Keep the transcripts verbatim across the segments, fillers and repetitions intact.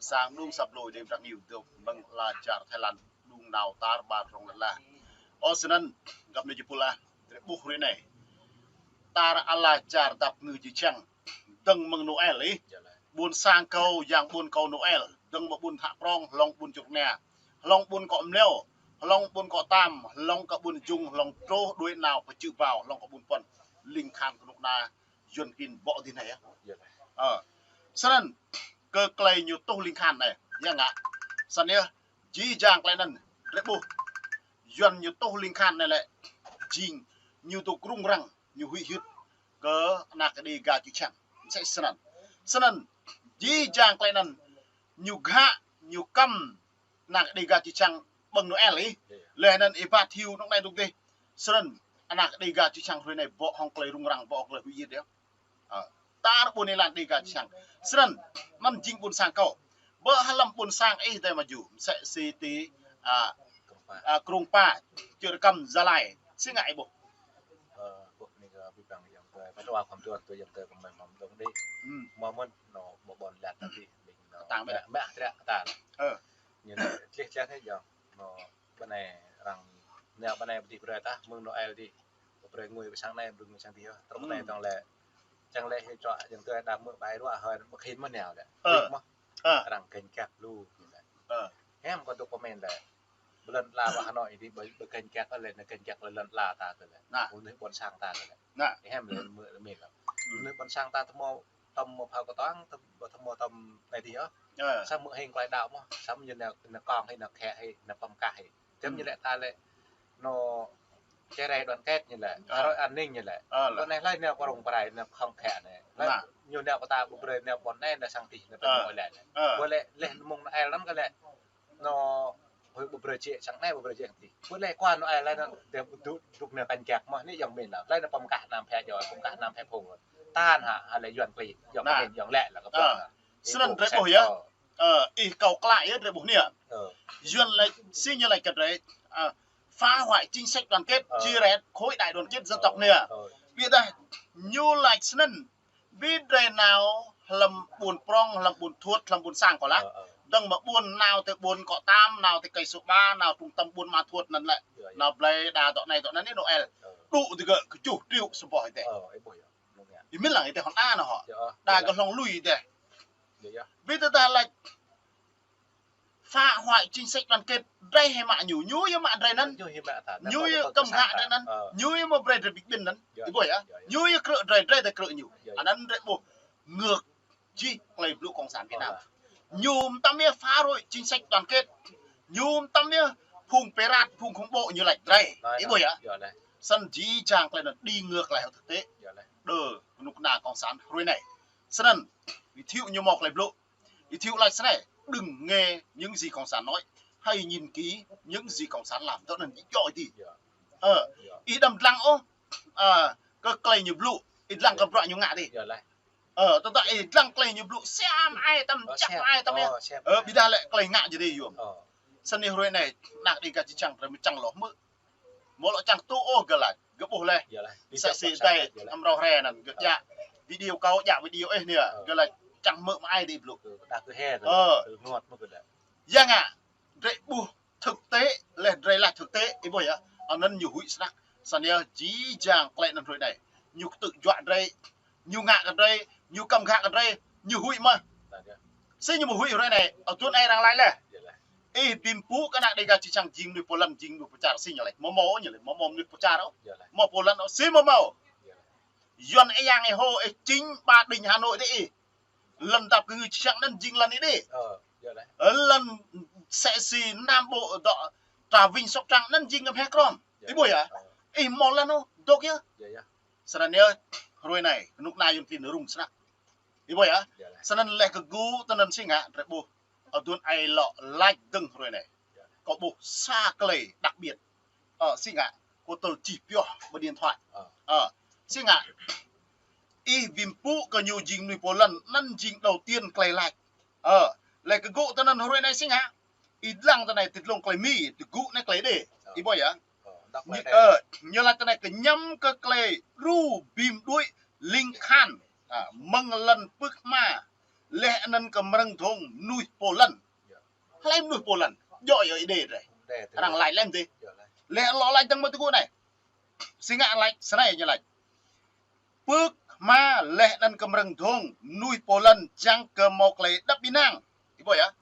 Sang mơnung săp lôi đêm trăng iu dŏp mơ̆ng ala čar Thái Lan, mơnung nao tar ƀar rŏng lăn la. Ơ, snăn, găp anai jơpul ah, drei ƀuh hrơi anai. Tar ala čar dăp ngư či čang, dơ̆ng mơ̆ng Noel ih. Ƀuôn sang kâo, yang ƀuôn kâo Noel, dơ̆ng mơ̆ng ƀuôn Thă Prong, hlŏng ƀuôn Čuk Nia, hlŏng ƀuôn Kŏ Mleo, hlŏng ƀuôn Kŏ Tam, hlŏng kơ ƀuôn Jung, hlŏng truh đuaĭ nao pơ Čư̆ Bao, hlŏng kơ ƀuôn Puăn, ling khan kơnuk kơna Yuăn klin ƀô̆ dih anai yơh. Ơ. Snăn, kơ klei ñu tuh ling khan anai, ya ngă. Snăn yơh, jih jang klei anăn, drei ƀuh. Yuăn ñu tuh ling khan anai lĕ, jing, ñu dôk rŭng răng, ñu huĭ hyưt, kơ anak Đêga či čang. Msĕ snăn. Snăn, jih jang klei anăn, ñu ghă, ñu kăm, anak Đêga či čang ƀơ̆ng Noel ih. Leh anăn ih ƀă thiu dŏ anai dŏ dih. Snăn, anak Đêga či čang hrơi anai ƀô̆ hŏng klei rŭng răng, ƀô̆ hŏng klei huĭ hyưt yơh. Ơ, tar ƀuôn ih lăn Đêga či čang. Snăn, anăn jing ƀuôn sang kâo. Ƀơi hlăm ƀuôn sang ih dih mơ̆ jŭ. Msĕ si ti, a, Krông Pa. A, Krông Pa. Čư̆ Rơkăm Gia Lai. Si ngă ih ƀuh. Ơ, ƀuh anai kơ bi păng yang tơi. Ƀă tơ wa khăm tuan tơ yang tơi kơ mơ̆ng mơ̆ng dŏng đih. Hmm. Mơ̆ mơ̆n, nô, ƀô̆ ƀôn lăn tăm đih. Ƀing nô, Tang ƀĕ. Mă, mă, tră, tang. Ơ. Ñu anai, tlih tlih anai jong. Nô, ƀơ anai arăng nao ƀơ anai ƀơ dih brơi tah, mơ̆ng Noel dih. Brơi ngui ƀơ sang anai, brơi ngui sang dih yơh. Truh anai tong lĕ. Čang lĕ hĭ čuă, yang tơi đa mơ̆ bai ruă hơi, mơ̆ khĭn mơ̆ nao lĕ. Ơ. Mơ̆. Ơ. Arăng kênh kĕp lu, ñu lĕ. Ơ. Hiam kơ dŏ pơmĭn lĕ. Ƀơ lăn ala ƀơ Hà Nội dih, ƀơ, ƀơ kênh kĕp lĕ, anai kênh kĕp lĕ lăn ala ta kơ lĕ. Anăn. Ƀuôn sang ta kơ lĕ. Anăn. Hiam lĕ mơ̆, mơ̆ lĕ. Anăn ƀuôn sang ta tơmâo tăm mơ̆ phao kơtuang, tăm, tăm mơ̆ tăm anai dih yơh. Ơ. Samơ̆ hing klei đaŏ mơ̆, samơ̆ ñu nao, nao kông hĭ, nao khĕ hĭ, nao pơm kah hĭ. Tơm ñu lĕ ta lĕ, nô, chia rẽ đoàn kết ñu lĕ, ơ, khối an ninh ñu lĕ. Ơ, lĕ. Ƀơ anai hlơi nao pơ rŏng pơ rai, nao khŏng khĕ anai. Hlơi ñu nao pơ ta ƀu brơi, nao ƀôn anai, nao sang dih, nao pơ Ơ. Ñu lĕ. Ơ. Ƀơ lĕ, leh mơ̆ng Noel anăn kơ lĕ. Nô, hơi ƀu brơi jĕ sang anai, ƀu brơi jĕ sang dih. Ƀơ lĕ kơ Noel anăn, dê dŏ, dŏ nao kênh kĕp mơ̆, anai yang mĭn lĕ. Hlơi nao pơm kah năm phe joi, pơm kah năm phe phung. Tơl hă, hă lĕ Yuăn klin, Yuăn klin, Yuăn lĕ lĕ kơ ƀuh. Snăn drei ƀuh yơh. Ơ, ih kâo klă yơh drei ƀuh anai. Ơ. Yuăn lač, si ñu lač kơ drei, ơ, phá hoại chính sách đoàn kết, chia rẽ khối đại đoàn kết dân tộc anai. Ơ. Ƀiădah, ñu lač snăn, bi drei nao hlăm ƀuôn prŏng, hlăm ƀuôn thuôt, hlăm ƀuôn sang kâo lah. Ơ, ơ. Dơ̆ng mơ̆ ƀuôn nao tơ ƀuôn Kŏ Tam, nao tơ Kơi Số Ba, nao trung tâm ƀuôn Ma Thuôt anăn lĕ. Ơ, ơ. Nao blơi đa dŏ anai dŏ anăn anai Noel. Ơ. Dŏ digơ̆ kơjuh triu sơboh ih dih. Ơ, ih ƀuh yơh. Ih mĭn lăng ih dih hŏn anăn hŏ. Đa kơ hlŏng lui ih dih. Bi tơdah lač phá hoại chính sách đoàn kết, drei hĭ mă ñu, ñu yơh mă drei anăn. Ñu yơh kăm ghă drei anăn. Ơ. Ñu yơh mơ̆ brơi drei bi kƀĭn anăn. Ih ƀuh yơh. Ñu yơh krư̆ drei, drei tơ krư̆ ñu. Anăn drei ƀuh ngược jih klei blŭ Cộng sản Việt Nam. Ñu mơtam yơh phá hoại chính sách đoàn kết. Ñu mơtam yơh phung pirate, phung khủng bố ñu lač drei. Ih ƀuh yơh. Snăn jih jang klei anăn đi ngược lại thực tế. Đơ, kơnuk kơna Cộng sản hrơi anai. Snăn, ih thâo ñu mâo klei blŭ. Ih thâo lač snei, đừng nghe những gì Cộng sản nói, hãy nhìn kỹ những gì Cộng sản làm. Dŏ anăn ih djŏ ih dih. Ơ, ih đăm dlăng ôh, ơ, kơ klei ñu blŭ, ih dlăng kơ bruă ñu ngă dih. Ơ, tơdah ih dlăng klei ñu blŭ, siam ai tăm, čăp ai tăm yơh. Ơ, ƀiădah lĕ klei ngă jih dih yơh. Snei hrơi anai, anak Đêga či čang, drei mơ̆ čang lŏ hmư̆. Mơ̆ lŏ čang tŭ ôh gơ̆ lač, gơ̆ ƀuh leh. Msĕ si dih, amrâo hrơi anăn, gơ̆ djă video kâo, djă video ih anai, gơ̆ lač čang hmư̆ mơai dih blŭ. Ơ. Ya ngă, drei ƀuh thực tế, leh drei lač thực tế, ih ƀuh yơh, anăn ñu huĭ snăk, snăn yơh jih jang klei anăn hrơi anai. Ñu ktư̆ juă drei, ñu ngă kơ drei, ñu kăm ghă kơ drei, ñu huĭ mơh. Si ñu mơ̆ huĭ hrơi anai, aduôn ai arăng lač leh. Ih bi mpŭ kơ anak Đêga či čang jing mnuih pô lăn, jing mnuih pô čar si ñu lač. Mơ̆ mâo ñu lač, mơ̆ mâo mnuih pô čar ôh. Mâo pô lăn ôh, si mơ̆ mâo. Yuăn ih yang ih hô, ih chính Ba Đình Hà Nội dih ih. Lăn dăp kơ ngư či čang anăn jing lăn ih dih. Ơ, lăn msĕ si Nam Bộ dŏ Trà Vinh Sóc Trăng anăn jing ngăm hĕ krom. Ih ƀuh yơh. Ih mâo lăn ôh, dôk yơh. Snăn yơh, hrơi anai, kơnuk kơna Yuăn klin rŭng snăk. Ih ƀuh yơh. Snăn leh kơ gŭ tơ anăn si ngă, drei ƀuh. Aduôn ai lŏ lač dơ̆ng hrơi anai. Kâo ƀuh sa klei đặc biệt. Ơ, si ngă, kâo tơl čih pioh ƀơi điện thoại. Ơ, si ngă, ih bi mpŭ kơ ñu jing mnuih pô lăn, anăn jing đầu tiên klei lač. Ơ, leh kơ gŭ tơ anăn hrơi anai si ngă, ih dlăng tơ anai ti dlông klei Mi, ti gŭ anei klei Đê. Ih ƀuh yơh. Ñu, ơ, ñu lač tơ anai kñăm kơ klei đru bi mđuĕ ling khan. Ơ, mơ̆ng lăn pưk hma. Leh anăn kơ mrơ̆ng dhông mnuih pô lăn. Ơi đê drei. Arăng laĭ lĕ mơ̆n dih. Laih lŏ laĭ dơ̆ng mơ̆ tơgŭ anai. Si ngă laĭ, snei ñu laĭ. Pưk hma laih anŭn kơ mrơ̆ng dhông mơnuih pô lŏn čang kơ hmâo klei djăp ƀing nang. Ih ƀuh yơh.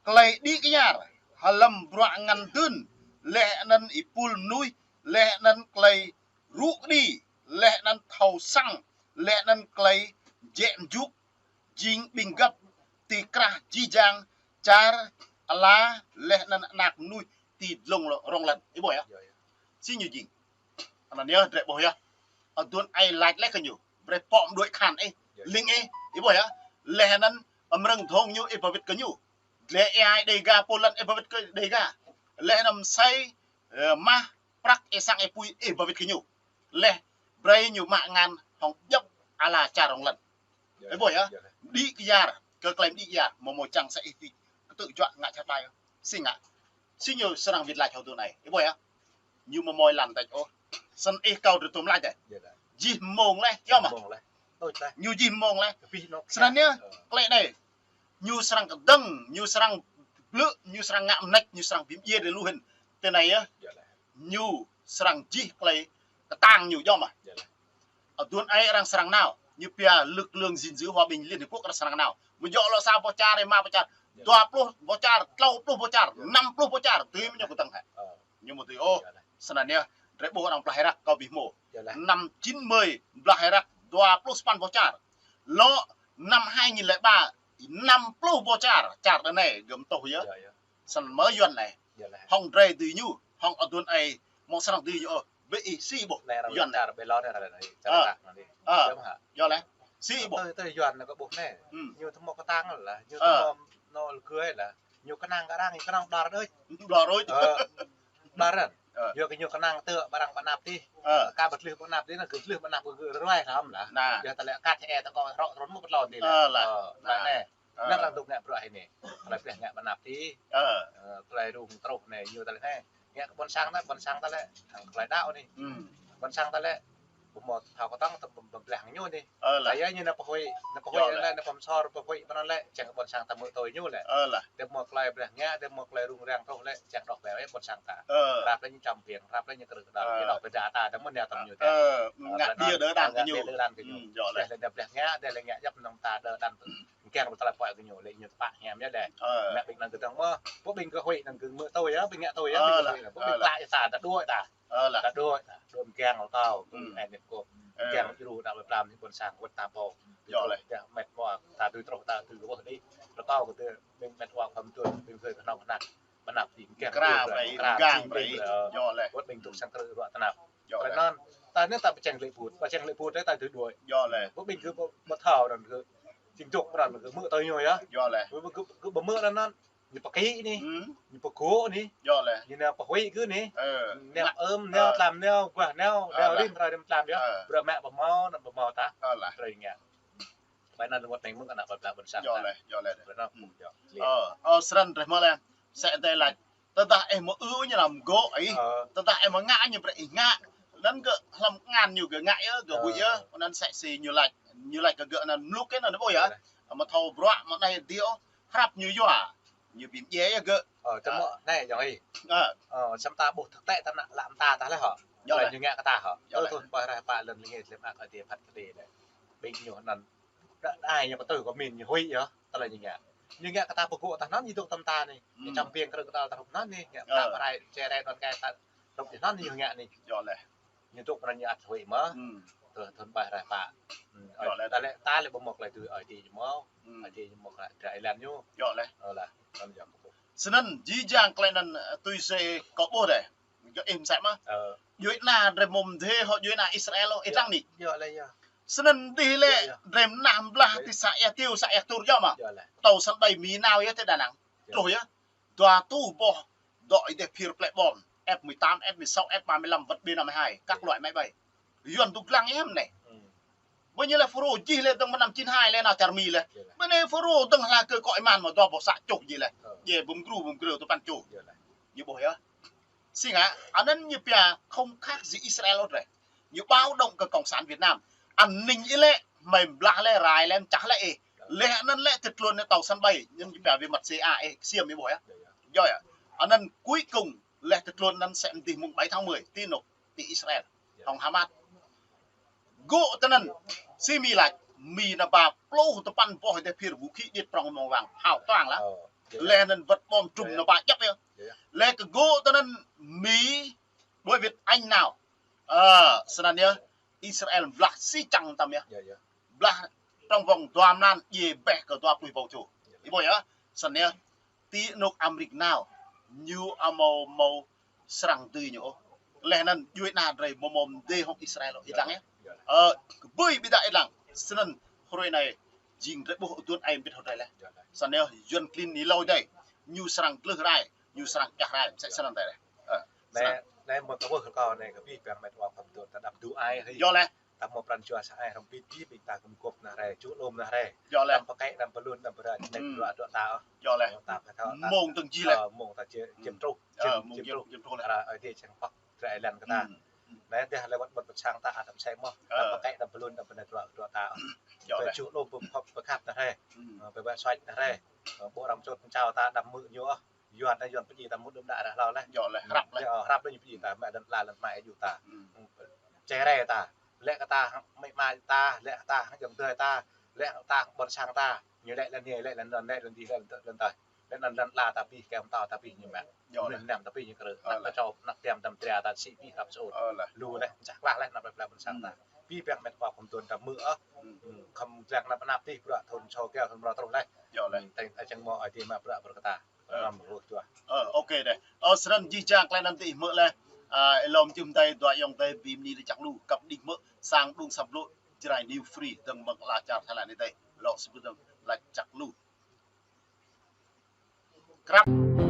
Klei đĭ kyar, hlăm bruă ngăn dưn, laih anŭn êpul mơnuih, laih anŭn klei rŭ kơđi, laih anŭn thâo săng, laih anŭn klei jĕ mjŭk, jing ƀing găp ti krah jih jang čar ala laih anŭn anak mơnuih ti dlông rŏng lăn. Ih ƀuh yơh. Si ñu jing. Anŭn yơh drei ƀuh yơh. Aduôn ai laĭ laih kơ ñu. Brei pŏk mđuĕ khan ih. Ling ih. Ih ƀuh yơh. Laih anŭn mrơ̆ng dhông ñu ih ba wĭt kơ ñu. Dleh ai Đêga pô lŏn ih ba wĭt kơ Đêga. Laih anŭn msai, ơ, mah prăk ih sang ih pui ih ba wĭt kơ ñu. Laih brei ñu mă ngăn hŏng djăp ala čar rŏng lăn. Ih ƀuh yơh. Đĭ kyar, kơ klei đĭ kyar, mơ̆ mơ̆ čang sa ih ti. Kơtư̆ juă ngă čăt ƀai. Si ngă. Si ñu srăng wĭt laĭ hŏ tui anai. Ih ƀuh yơh. Ñu mơ̆ mơ̆ lăn tač ôh. Snăn ih kâo drei tŭm laĭ dih. Jih mông laih, yơh mơ̆. Ñu jih mông laih. Snăn yơh, klei anai. Ñu srăng kơdơ̆ng, ñu srăng blư̆, ñu srăng ngă mnêč, ñu srăng bi mdjiê drei lu hĭn. Tơ anai yơh. Ñu srăng jih klei kơtang ñu yơh mơ̆. Aduôn ai arăng srăng nao, ñu pia lực lượng gìn giữ hòa bình Liên Hiệp Quốc arăng srăng nao. Mơ̆ djŏ lŏ sa boh čar, rơma boh čar, dua pluh boh čar, tlâo pluh boh čar, năm pluh boh čar, tui mơ̆ ñu kơdơ̆ng hă. Ñu mơ̆ tui ôh, snăn yơh, drei ƀuh arăng blah Iraq kâo bi hmô. Năm chín mươi blah Iraq dua pluh sapăn boh čar. Lŏ năm hai nghìn lẻ ba, năm pluh boh čar, čar đơ anai gơ̆m tuh yơh. Snăn mơ̆ Yuăn anai. Hŏng drei dưi ñu, hŏng aduôn ai, mơ̆ srăng dưi ñu ôh. Bơ ih si ƀuh. Anai arăng Yuăn anai. Čar ƀe lŏ anai arăng anai. Čar Iraq anai. Yơh mơ̆ hă. Yơh leh. Si ƀuh. Tơ, tơ Yuăn anai kơ ƀuh anai. Ñu tơ mơ̆ kơtang lah, ñu tơ mơ̆ nô lgưi lah. Ñu kơnang kơ arăng, ñu kơnang blah đôč. Blah đôč. Blah răn. Yua kơ ñu kơnang tơ ƀă arăng ƀă anăp tih. Ka ƀă tlưh ƀă anăp tih, anăn kơ tlưh ƀă anăp kơ gơ̆ ruai hlăm lah. Yua tơlơi kăt hĕ ta kơ hrŏ trŭn mŭt pơtlon tih lah. Anai. Anăn arăng dŏ ngă bruă hĭ anai. Klei pleh ngă ƀă anăp tih. Klei rŭng truh anai, ñu tơlơi anai. Ngă kơ ƀôn sang ta, ƀôn sang ta lĕ, hăng klei đăo anai. Ƀôn sang ta lĕ, ƀu mơ̆ thâo kơtang ta ƀơm, ƀơm blah ñu anai. Ơ lah. Tơdah ñu nao pơhuĭ, nao pơhuĭ lĕ, nao pơmsor, pơhuĭ pơnăn lĕ, čang kơ ƀôn sang ta mơ̆ tui ñu lĕ. Ơ lah. Tơ mơ̆ klei pleh ngă, tơ mơ̆ klei rŭng răng truh lĕ, čang đŏk ƀĕ ƀôn sang ta. Rap lĕ ñu čăm piêng, rap lĕ ñu krư̆ kơdăl, ñu đŏk ƀĕ đa ta, tơ mơ̆ nao tăm ñu ta. Ngă đia đơ đan kơ ñu. Đia đơ đan kơ ñu. Tơdah lĕ pleh ngă, tơdah lĕ ngă djăp năng ta đơ đan. Mơ̆ng kiăng ƀu tơlơi pơhiăp kơ ñu, lĕ ñu tơpă hiam yơh lĕ. Mă ƀing năng kơdơ̆ng mơ̆, ƀu ƀing kơ huĭ năng kơ mơ̆ tui yơh, ƀing ngă tui yơh, ƀing kơ huĭ, ƀu ƀing klă yơh ta, ta đuaĭ ta. Ta đuaĭ ta, đuaĭ mơ̆ng kiăng lŏ tao, kơ ai nĕt kơ. Mơ̆ng kiăng lŏ djru đa ƀơi plam anai ƀôn sang wơ̆t ta pô. Yơh lĕ. Mĕt wa, ta tui truh ta tui kơ ƀuh đĭ. Lŏ tao kơ tơ, ƀing mĕt wa khŏm tui, ƀing kơ kơnơ̆ng kơnăk. Ƀă anăp tih mơ̆ng kiăng. Krao brei, mơ̆ng kiăng brei. Yơh lĕ. Wơ̆t ƀing tŭk sang krư̆ ruă tơnap. Yơh lĕ. Tơnăn, ta anai ta pơčeng lĕ put, pơčeng lĕ put, ta tui đuaĭ. Yơh lĕ. Wơ̆t ƀing kơ ƀu, ƀu thâo anăn kơ Jing dŏ pran kơ mơ̆ tui ñu yơh. Yơh lĕ. Kơ, kơ, kơ ƀu mơ̆ anăn, ñu pơkĭ anai. Ñu pơgŏ anai. Yơh lĕ. Ñu nao pơhuĭ kơ anai. Nao ơm, nao tlam, nao guah, nao, nao rĭm, rĭm tlam yơh. Bruă mă ƀu hmâo, anăn ƀu hmâo ta. Yơh lĕ. Brei ngă. Ƀơi anăn rơngot anai mơ̆ng anăp ƀơi plam ƀôn sang. Yơh lĕ, yơh lĕ. Brei ngă. Ơ, srăng drei hmâo lĕ. Sĕ tơlơi laĭ. Tơdah ih mơ̆ ư ñu lăm gŏ ih. Tơdah ih mơ̆ ngă ñu brei ih ngă. Anăn gơ̆ hlăm ngăn ñu gơ̆ ngă yơh, gơ̆ huĭ yơh. Anăn sĕ si ñu laĭ. Ñu laĭ kơ gơ̆ anăn mluk kơ anăn ƀuh yơh. Mơ̆ thâo bruă mơ̆ anai dih ôh. Hrăp ñu yua. Ñu bi mdjiê yơh gơ̆. Ơ, tơ mơ̆ anai jong ih. Ơ, săm ta ƀuh thực tế ta nă lăm ta ta lĕ hŏ. Yơh lĕ. Ñu ngă kơ ta hŏ. Yơh lĕ. Tơ thun ƀơi rai pă lăn lĕ ngă lĕ mă kơ dih phat kơ dih lĕ. Ƀing ñu anăn. Đa, đa ai ñu pơtui kơ min ñu huĭ yơh, tơlơi ñu ngă. Ñu ngă kơ ta pơgŏ ta anăn ñu dŏ tăm ta anai. Ñu čăm piêng krư̆ kơdăl ta rup anăn anai, ngă kơ ta pơrai, čơrai đon kai ta rup anăn ñu ngă anai. Yơh lĕ. Ñu dŏ pơnăn ñu ăt huĭ mơ̆. Tơ thun ƀơi rai pă. Yơh lĕ. Ta lĕ, ta lĕ ƀu mơ̆ klei tui ai tiê ñu mơ̆. Ai tiê ñu mơ̆ klei dra ai lăn ñu. Yơh lĕ. Ơ lah, anăn yơh kơ ƀuh. Snăn jih jang klei anăn, ơ, tui si kơ ƀuh dih. Yơh ih msĕ mơ̆. Djuai ana drei mơ̆ mdê hŏ djuai ana Israel ôh, ih trăng anai. Yơh lĕ yơh. Snăn dih lĕ, drei mnah blah ti să Ea Tiêu, să Ea Tur yơh mơ̆. Yơh lĕ. Tâo sân bay Mi nao yơh ti Đà Nẵng. Truh yơh. Dua tuh boh, dŏ ih dih phiêr plĕ bom. F mười tám, F mười sáu, F ba mươi lăm, wơ̆t B năm mươi hai. Các loại máy bay. Yuăn tŭ lăng yơh anai. Ƀơi ñu lĕ Fulro jih lĕ dơ̆ng mơ̆ng năm chín hai lĕ nao čar Mi lĕ. Yơh lĕ. Ƀơi anai Fulro dơ̆ng hla kơ kơ iman mơ̆ dua boh să čuh jih lĕ. Yơh. Jih bum gru bum gru tŭ păn čuh. Yơh lĕ. Ñu ƀuh yơh. Si ngă, anăn ñu pia không khác gì Israel ôh drei. Ñu báo động kơ Cộng sản Việt Nam. Anăn ih lĕ, hmei blah lĕ, rai lĕ, mčah lĕ ih. Leh anăn lĕ tơtlôn anai tâo sân bay. Anăn ñu pia về mặt C A ih, ksiêm ih ƀuh yơh. Yơh yơh. Anŭn cuối cùng leh tơtlôn anŭn sĕ mơdih mông bảy tháng mười, ti anŭn, ti Israel, hŏng Hamas. Gŏ tơ anŭn, si Mi lač, Mi nao ba pluh tơpăn boh deh phir vũ khí điêt prŏng mông wang, phao toang lah. Leh anŭn wơ̆t bom trùm nao ba djŏp yơh. Leh kơ gŏ tơ anŭn Mi đuaĭ wĭt Anh nao. Ơ, snăn yơh, Israel blah si čang tăm yơh. Blah trong vòng dua mlan djiê bĕ kơ dua pluh ƀâo čô. Ih ƀuh yơh, snăn yơh, ti anŭn Amrik nao, ñu amâo mâo srăng dưi ñu ôh. Leh anŭn djuai ana drei amâo mâo mdê hŏng Israel ôh, ih lăng yơh. Ơ, kơ ƀơi ƀiă dah ih lăng, snăn hruê anai jing drei ƀuh aduôn ai mbĭt hŏng drei leh. Snăn yơh, Yuăn klin ni lôi dei, ñu srăng gleh rai, ñu srăng čah rai, msĕ snăn dei leh. Ơ, anai, anai mơ̆ng kâo ƀuh kơ anai kơ abih bang met wa khŏm dŏ ta đăp dŏ ai hơi. Yơh leh. Ta mâo pran jua sa ai hrŏm bit bit bit ta kơ̆m gŏp nah rai, čŭ lŏm nah rai. Yơh leh. Đăm pơkĕ, đăm pơlŭn, đăm pơră, čơnĕk bruă dŏ ta ôh. Yơh leh. Ta phải thâo ta. Mông tơ̆ng jih leh. Ơ, mông ta či-, čiêm truh, čiêm, čiêm truh. Čiêm truh leh. Ară Ơi Adai čang pŏk, drơi lăn kơ ta. Anai dêh leh wơ̆t ƀơ̆t pơčang ta, đăm sai mơh. Đăm pơkĕ, đăm pơlŭn, đăm pơră bruă, bruă ta ôh. Yơh leh. Čŭ lŏm pơm khŏp pơkhat nah rai. Ơ, pơbă suač nah rai. Ơ, ƀô̆ arăng čŏt pơčao ta đăm mơ̆ ñu ôh. Yuăn anai Yuăn pơjing ta mŭt đưm đă rah hlâo leh. Yơh leh, hrăp leh. Yơh, hrăp leh ñu pơjing ta, mă đơ̆n la lăn mai aju ta. Čơrai ta. Leh kơ ta hăng amĭ ama ta, leh kơ ta hăng ayŏng adơi ta, leh kơ ta hăng ƀôn sang ta. Ñu leh lăn anai, leh lăn anŭn, leh lăn adih, leh lăn tơ̆, leh anŭn lăn la ta pĭ, kơ mơtâo ta pĭ ñu mă. Yơh leh. Ñu năm ta pĭ ñu krư̆. Ơ leh. Anăp ta čô, anăp tiam tam tria ta sĭ pĭ hrăp sôt. Ơ leh. Lu leh, mơčah klah leh, anăp leh ƀôn sang ta. Abih bang met wa khŏm dŏ ta mơ̆ ôh. Khŏm lăng anăp anăp tih, bruă thŭn čô kơ thŭn mrâo truh leh. Yơh leh. Tơ̆ng, tơ̆ng mơ̆ Ơi Adai mă bruă brơi kơ ta. Ơ. Ơ, ok deh. Ơ, snăn jih jang klei anăn tơ ih hmư̆ leh. Ơ, ih lŏm jum dei, dua ayŏng dei, bi mni lač čăk lu, kăp đih hmư̆, sang đung săp lu, Jrai New Free, dơ̆ng mơ̆ng ala čar Thái Lan anai dei. Lŏ sơbŭt dơ̆ng lač čăk lu. Krăp.